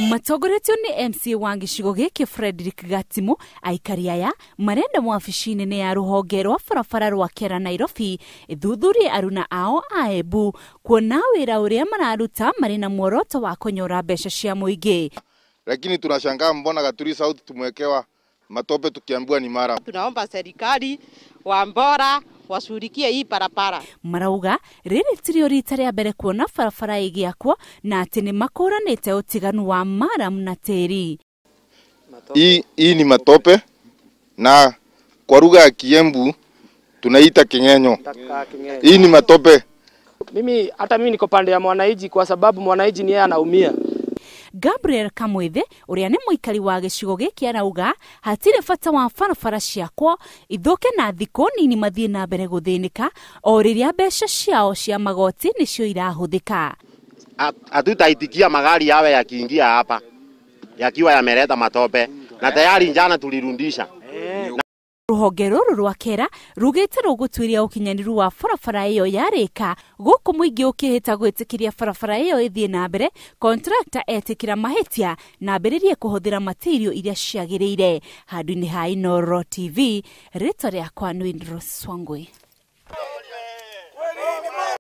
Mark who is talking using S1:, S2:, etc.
S1: Matongoretio nĩ MCA wa gĩcigo gĩkĩ Frederick Gatimu, aikari aya marenda wabici nene ya rũhonge rwa barabara rwa Kera Nairobi ĩthuthurie aruna ao a Embu kuona wĩra ũrĩa mararuta marĩ na muoroto wa kũnyora mbeca cia mũingĩ.
S2: Lakini tunashangaa mbona Gaturi South tumewekewa matope tukiambiwa ni mara.
S3: Tunaomba serikali wa Mbora washughulikie hii barabara.
S1: Marauga rĩrĩ tirio rita rĩa mbere kuona barabara ĩgĩakwo na atĩ nĩ makũranĩte ũtiganu wa maram na tĩri.
S2: Hii ni matope na kwa lugha ya Kiembu tunaita kingenyo. Hii ni matope.
S4: Mimi hata mimi niko pande ya mwananchi kwa sababu mwananchi ni yeye anaumia.
S1: Gabriel Kamwithe ũrĩa nĩ mũikari wa gĩcigo gĩkĩ arauga hatirĩ bata wa barabara ciakwo ithũke na thikũ nini mathiĩ na mbere gũthĩnĩka o rĩrĩa mbeca ciao cia magoti nĩcio irahũthĩka.
S5: Hatutaitikia magari yawe yakiingia hapa yakiwa yameleta matope na tayari njana tulirundisha.
S1: Rũhonge rũrũ rwa Kera rugĩte rũgũtuĩria ũkinyanĩru wa barabara ĩyo yarĩka gũkũ mũingĩ ũkĩhĩta gwĩtĩkĩria barabara ĩyo ĩthiĩ na mbere, kontrakta etĩkĩra mahĩtia na ambĩrĩrie kũhũthĩra material iria ciagĩrĩire. Handũ-inĩ ha Inooro TV, rĩtwa rĩakwa nĩ Rose Wangui.